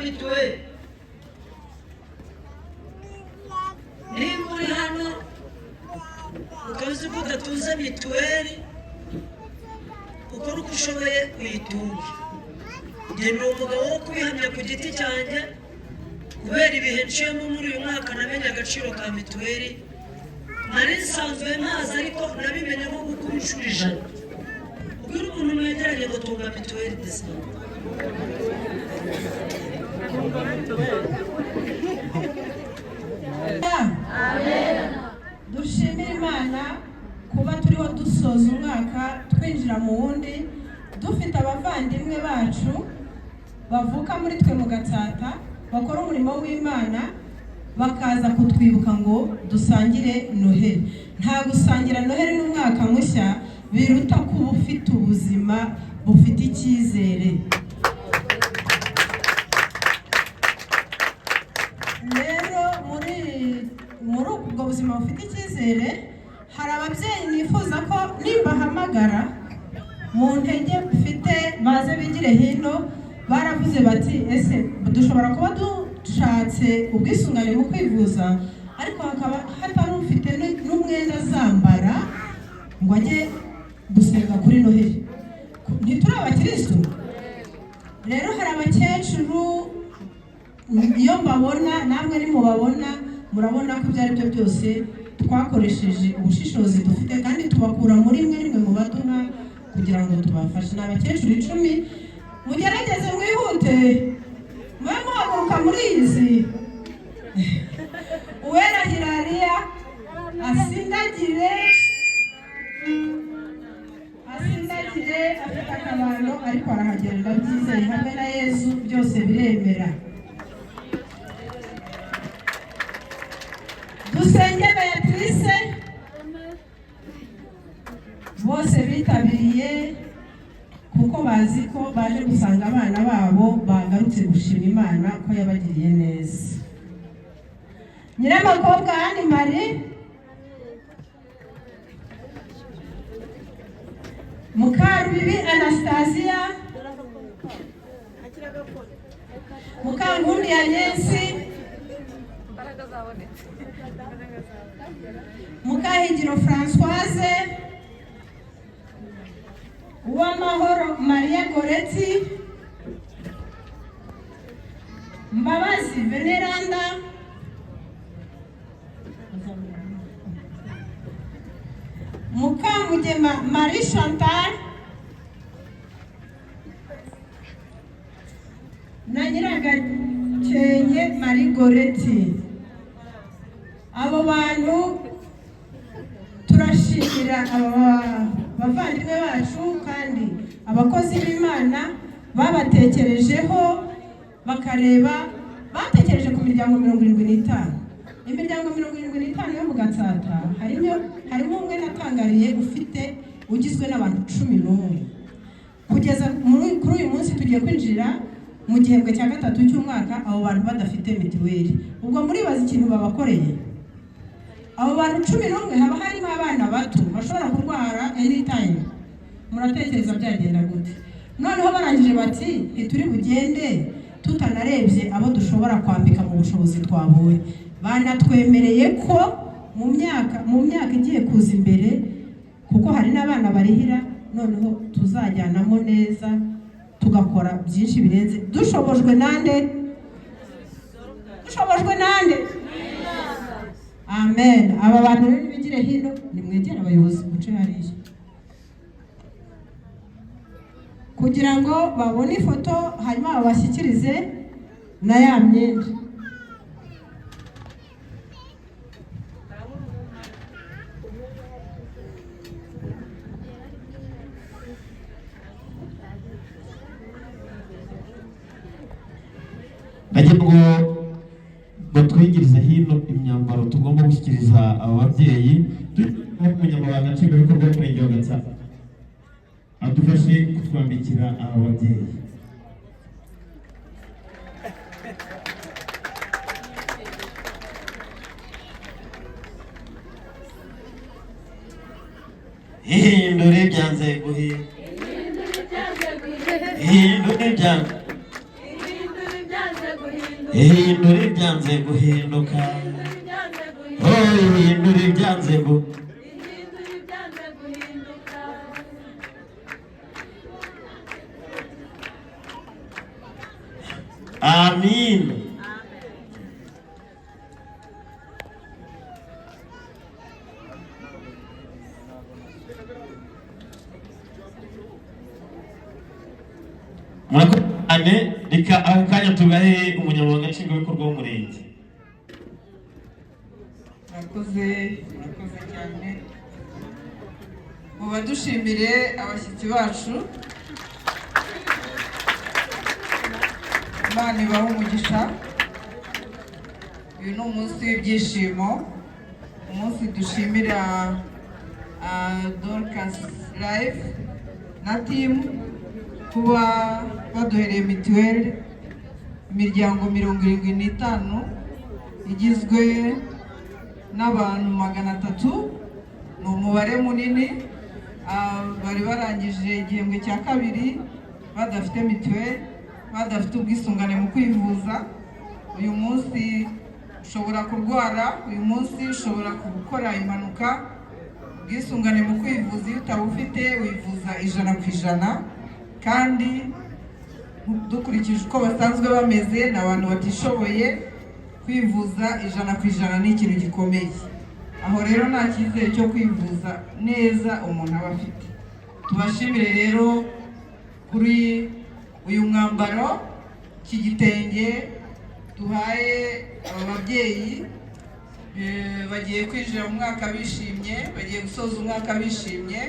Mituweli. Niba uri hano ukaba uzi ko udatunze mituweli, ukora uko ushoboye uyitunge. Njye ni umugabo wo kubihamya ku giti cyanjye. Kubera ibihe nciyemo muri uyu mwaka, namenye agaciro ka mituweli. Nari nsanzwe ntazi, ariko nabimenye nko gukuba inshuro 100. Ubwira umuntu mwegeranye ngo tunga mituweli de santé. Dushimire Imana kuba turiho dusoza umwaka, twinjira mu wundi, dufite abavandimwe bacu bavuka muri twe mu Gatsata, bakora umurimo w'Imana, bakaza kutwibuka ngo dusangire Noheli. Nta gusangira Noheli n'umwaka mushya biruta kuba ufite ubuzima bufite icyizere. Rero muri ubwo buzima bufite icyizere, hari ababyeyi nifuza ko nimbahamagara mu ntege mfite baze bigire hino. Baravuze bati: "Ese dushobora kuba dushatse ubwisungane mu kwivuza, ariko hakaba hatari ufite n'umwenda azambara ngo ajye gusenga kuri Noheli? Ntituri abakirisitu?" Rero hari abakecuru, iyo mbabona, namwe nimubabona, murabona ko ibyo ari byo byose twakoresheje ubushishozi dufite, kandi tubakura muri mwe, nimwe mu baduha kugira ngo tubafashe. Ni abakecuru 10. Mugerageze mwihute, mube muhaguruka muri izi. Uwera Hirariya asindagire, asindagire. Afite akabando, ariko arahagera, ndabyizeye. Hamwe na Yezu byose biremera. Dusenge Beatrice, bose bitabiriye kuko bazi ko baje gusanga abana babo bagarutse gushima Imana ko yabagiriye neza. Nyiramakobwa Anne Marie, Mukarubibi Anastasia, Mukangundi Agnes, Mukahigiro Françoise, Uwamahoro Maria Goretti, Mbabazi Veneranda, Mukamugema Marie Chantal na Nyiragakenke Marie Goretti. Abo bantu turashimira, aba bavandimwe bacu kandi abakozi b'Imana babatekerejeho, bakareba, batekereje ku miryango 75. Imiryango 75 yo mu Gatsata, harimo umwe natangariye ufite ugizwe n'abantu 11. Kugeza kuri uyu munsi tugiye kwinjira mu gihembwe cya gatatu cy'umwaka, abo bantu badafite mituweli. Ubwo muribaza ikintu babakoreye abo bantu 11. Haba harimo abana bato bashobora kurwara anytime. Muratekereza byagenda gute? Noneho barangije bati: "Ntituri bugende tutanarebye abo dushobora kwambika mu bushobozi twabonye." Banatwemereye ko mu myaka igiye kuza imbere, kuko hari n'abana barihira, noneho tuzajyanamo neza, tugakora byinshi birenze, dushobojwe nande? Dushobojwe nande? Amen. Aba bantu rero nibigire hino, nimwegere abayobozi, muce hariya kugira ngo babone ifoto, hanyuma babashyikirize na ya myenda. Ndagira ngo batwigirize hino imyambaro tugomba gushyikiriza aba babyeyi. Umunyamabanga nshingwabikorwa w'Umurenge wa Gatsata adufashe kutwambikira aba babyeyi. Ihindura ibyanze guhindura, ihindura ibyanze. Ihindura ibyanze guhinduka. Oh, ihindura ibyanze gu Amin. Murakoze cyane. Reka ako kanya tugahe umunyamabanga nshingwabikorwa w'umurenge. Murakoze, murakoze cyane. Mubadushimire abashyitsi bacu, Imana ibahe umugisha. Uyu ni umunsi w'ibyishimo, umunsi dushimira Dorcas Life na team kuba baduhereye mituweli, imiryango 75 igizwe n'abantu 300, ni umubare munini. Bari barangije igihembwe cya kabiri badafite mituweli, badafite ubwisungane mu kwivuza. Uyu munsi ushobora kurwara, uyu munsi ushobora gukora impanuka, ubwisungane mu kwivuza iyo utabufite wivuza 100%. Kandi dukurikije uko basanzwe bameze, ni abantu batishoboye, kwivuza 100% ni ikintu gikomeye. Aho rero nta cyizere cyo kwivuza neza umuntu aba afite. Tubashimire rero kuri uyu mwambaro, iki gitenge duhaye aba babyeyi. Bagiye kwinjira mu mwaka bishimye, bagiye gusoza umwaka bishimye,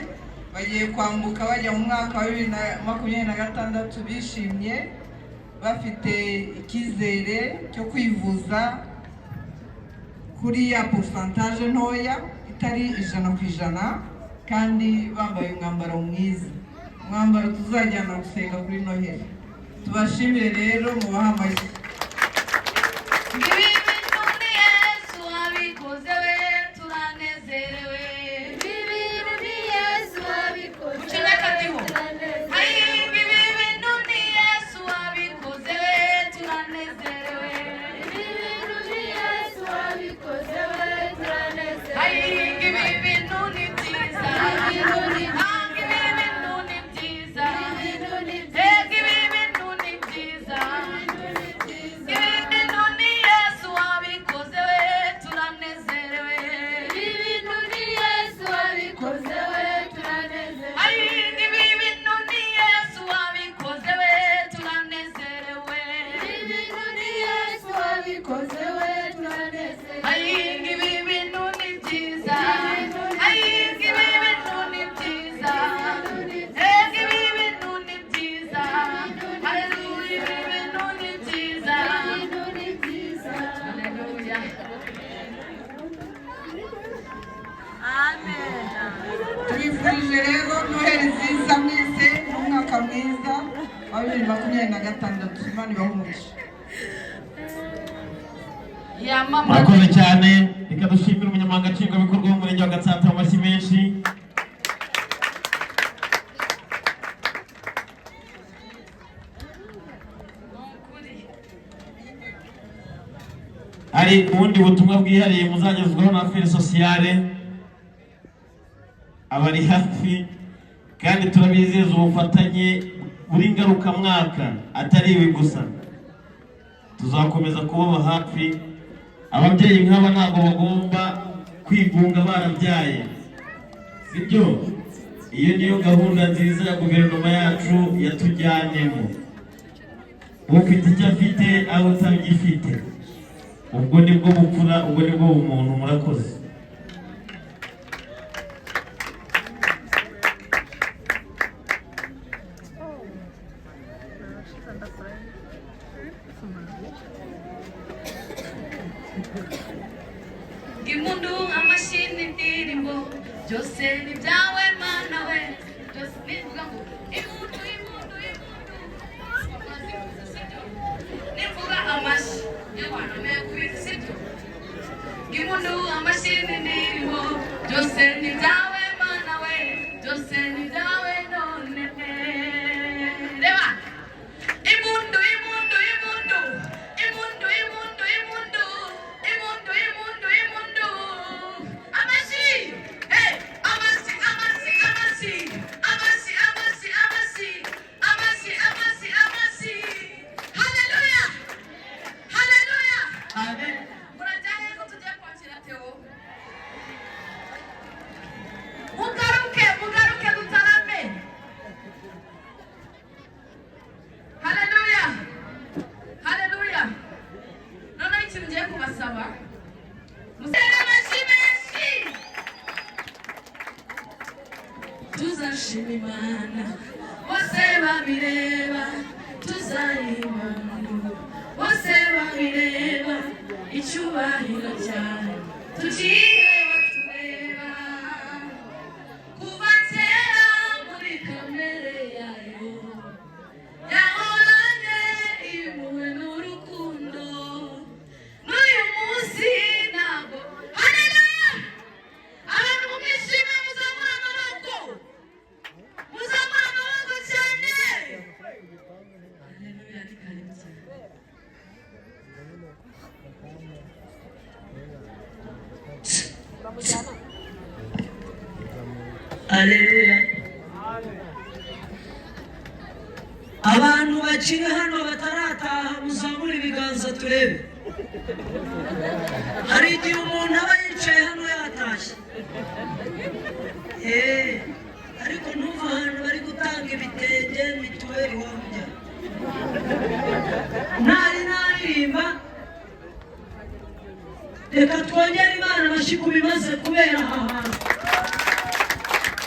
bagiye kwambuka bajya mu mwaka wa 2026 bishimye, bafite icyizere cyo kwivuza kuri ya pourcentage ntoya itari 100%, kandi bambaye umwambaro mwiza, umwambaro tuzajyana gusenga kuri Noheli. Tubashimire rero, mubahe amashyi. Ibi bintu ni Yesu wabikoze we, turanezerewe. Ibi bintu ni Yesu wabikoze. Mucene akadiho. Ayi, ibi bintu ni Yesu wabikoze we, turanezerewe. Ibi bintu ni Yesu wabikoze we, turanezerewe. Ayi, ibi bintu ni byiza. Ah, ibi bintu ni byiza. Ega, ibi bintu ni byiza. Ibi bintu ni Yesu wabikoze we, turanezerewe. Ibi bintu ni Yesu wabikoze we, turanezerewe. Ayi, ibi bintu ni Yesu wabikoze we, turanezerewe. Ibi bintu ni Yesu wabikoze we, turanezerewe. Ayi, ibi bintu ni byiza. Ayi, ibi bintu ni byiza. Ega, ibi bintu ni byiza. Haleluya, ibi bintu ni byiza. Haleluya. Tubifurije rero Noheli nziza mwese n'umwaka mwiza wa 2026. Imana ibahe umugisha. Yamamaza. Murakoze cyane. Reka dushimire umunyamabanga nshingwabikorwa w'umurenge wa Gatsata mu mashyi menshi. Ni ukuri. Hari ubundi butumwa bwihariye muzagezwaho na affaires sociales, abari hafi, kandi turabizeza ubufatanye buri ngarukamwaka, atari ibi gusa, tuzakomeza kubaba hafi. Ababyeyi nk'aba ntabwo bagomba kwigunga barabyaye, sibyo? Iyo niyo gahunda nziza ya guverinoma yacu yatujyanyemo. Ufite icyo afite aho utagifite, ubwo nibwo bupfura, ubwo nibwo bumuntu. Murakoze. Impundu, amashyi n'indirimbo byose ni ibyawe Mana we, byose. Nivuga ngo impundu, impundu, impundu, murazivuza, sibyo? Nivuga amashyi yewana mekubizi, sibyo? Impundu, amashyi n'indirimbo byose ni ibyawe Mana we, byose ni ibyawe. None reba, impundu, impundu, impundu, impundu. Babireba, tuzaririmba bose babireba, icyubahiro cyawe tugiye batureba. Kuva kera muri kamere yayo yahoranye impuhwe n'urukundo, n'uyu munsi ntabwo. Haleluya! Abantu mumwishime, muzamure amaboko, muzamure amaboko cyane. Haleluya! Ni karibu cyane. Aleluya! Abantu bakiri hano batarataha, muzamure ibiganza turebe. Hari igihe umuntu aba yicaye hano yatashye, ariko ntuva ahantu bari gutanga ibitenge, mituweli wamujya ntari naririmba. Reka twongere Imana amashyi ku bimaze kubera aha hantu,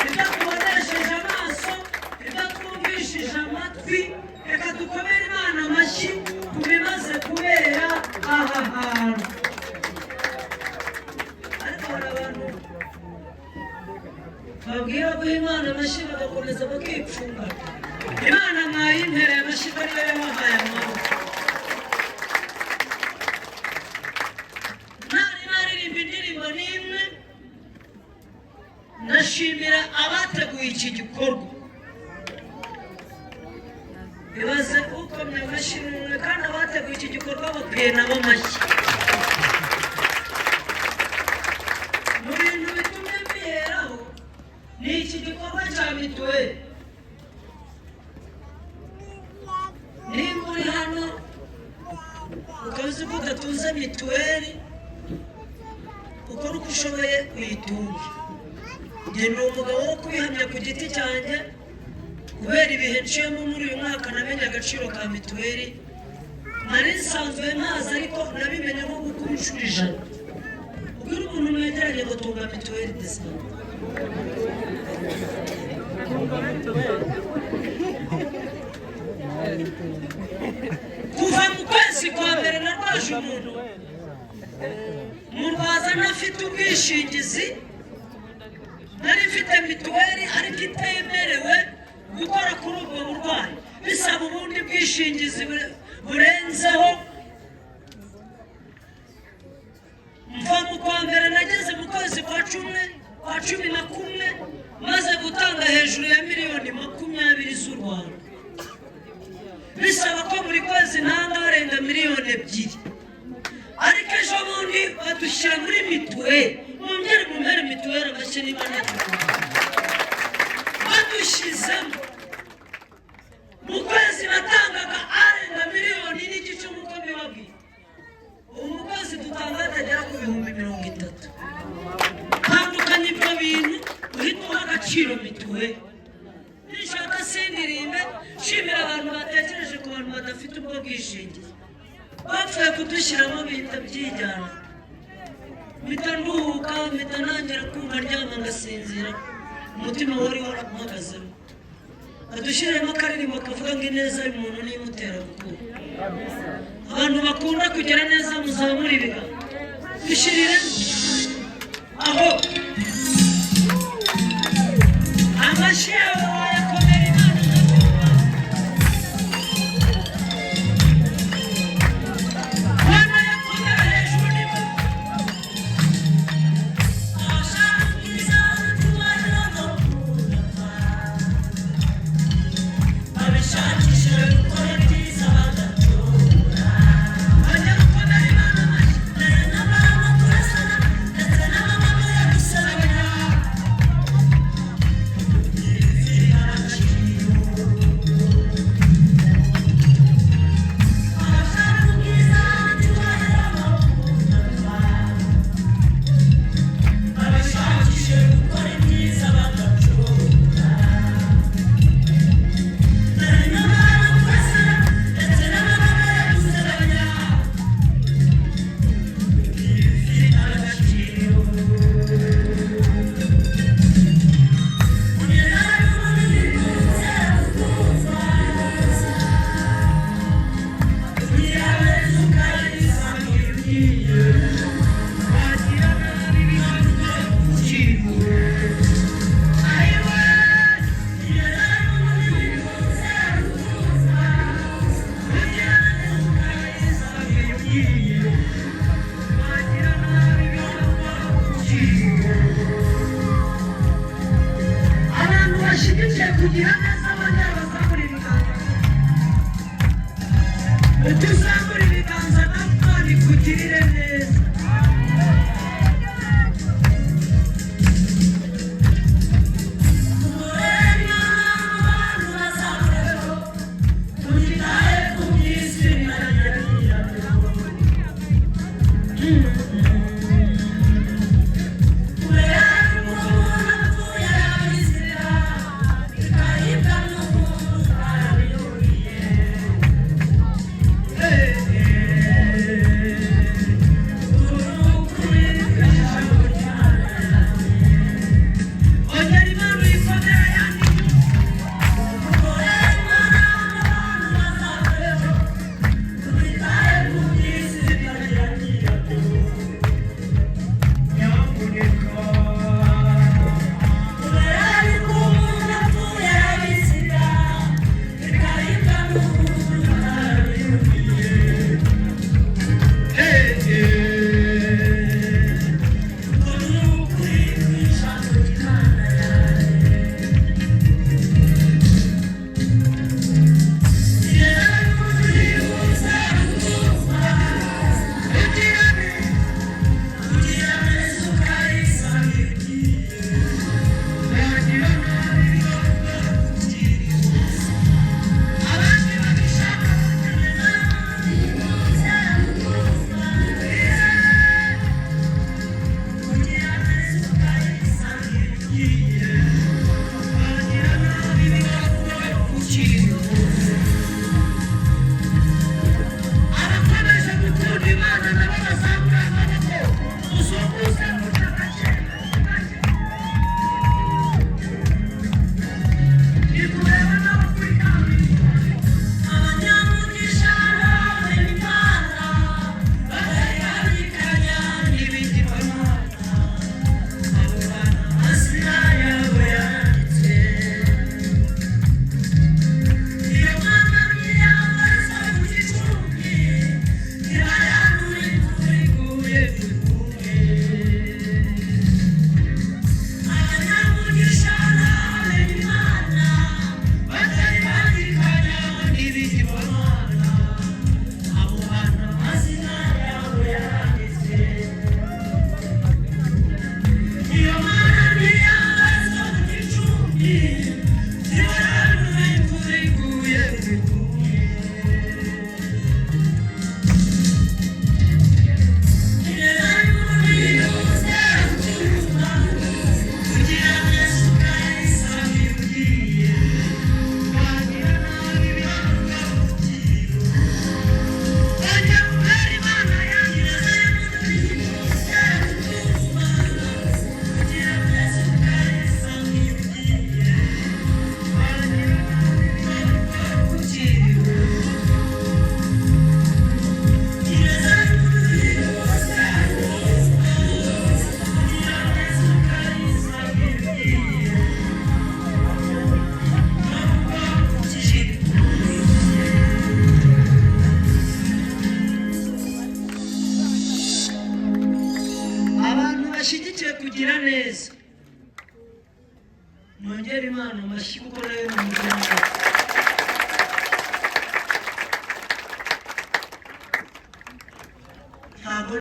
ibyo tubonesheje amaso, ibyo twumvishije amatwi. Reka dukomere Imana amashyi ku bimaze kubera aha hantu. Ariko hari abantu babwira guha Imana amashyi bagakomeza bakipfunga. Imana mwayimpereye amashyi ko ariyo yabahaye amaboko. Ntari naririmba indirimbo n'imwe. Ndashimira abateguye iki gikorwa. Ibaze ukomye amashyi n'umwe, kandi abateguye iki gikorwa bakwiye nabo amashyi. Mu bintu bitumye mbiheraho ni iki gikorwa cya mituweli. Nimba uri hano ukaba uzi ko udatunze mituweli, ukora uko ushoboye uyitunge. Njye ni umugabo wo kubihamya ku giti cyanjye. Kubera ibihe nciyemo muri uyu mwaka, namenye agaciro ka mituweli. Nari nsanzwe ntazi, ariko nabimenye nko gukuba inshuro 100. Ubwira umuntu mwegeranye ngo tunga mituweli de sante. Kuva mu kwezi kwa mbere narwaje umuntu, murwaza ntafite ubwishingizi. Nari mfite mituweli ariko itemerewe gukora kuri ubwo burwayi, bisaba ubundi bwishingizi burenzeho. Mva mu kwa mbere, nageze mu kwezi kwa 11 maze gutanga hejuru ya miliyoni 20 z'u Rwanda, bisaba ko buri kwezi ntanga harenga miliyoni 2. Ariko ejo bundi badushyira muri mituweli. Mwongere mumpere mituweli amashyi niba ntabwo. Badushyizemo, mu kwezi natangaga arenga miliyoni n'igice nk'uko mbibabwiye. Ubu mu kwezi dutanga atagera ku 30,000. Tandukanye ibyo bintu, uhita uha agaciro mituweli. Nishaka sindirimbe nshimira abantu batekereje ku bantu badafite ubwo bwishingizi. Bapfuye kudushyiramo bihita byijyana, mpita nduhuka, mpita ntangira kumva ndyama ngasinzira, umutima wari waramuhagazemo. Adushyiremo akaririmbo kavuga ngo ineza y'umuntu niyo imutera gukura. Abantu bakunda kugira neza, muzamure ibiganza, dushyiriremo aho amashyi yawe wayakomera Imana. Wanayakomera hejuru niba babishakisha gukora ibyiza bagatora. Bajya gukomera Imana amashyi ndetse n'abamama turasana ndetse n'abamama yadusabira. Uko uzamura ibiganza nawe Imana ikugirire neza. Ongera Imana uyikomere yandi. Abakomeje gukunda Imana nabo bazamura amaboko, uzunguze utagace. Ni kureba n'abakuri kaburimbo. Abanyamugisha n'abemera Imana, batayabikanya n'ibigirwamana. Abo bantu amazina yabo yanditse. Iyo mana ntiyambaza mu gicumbi, ntibayandura imvura iguye tuguye. Abanyamugisha n'abemera Imana, batayibangikanya n'ibigirwamana. Abo bantu amazina yabo yanditse. Iyo mana ntiyambaza mu gicumbi, ntibayandura imvura iguye tuguye. Abantu bashyigikiye kugira neza, mwongere Imana amashyi kuko nayo ni umuryango. Ntabwo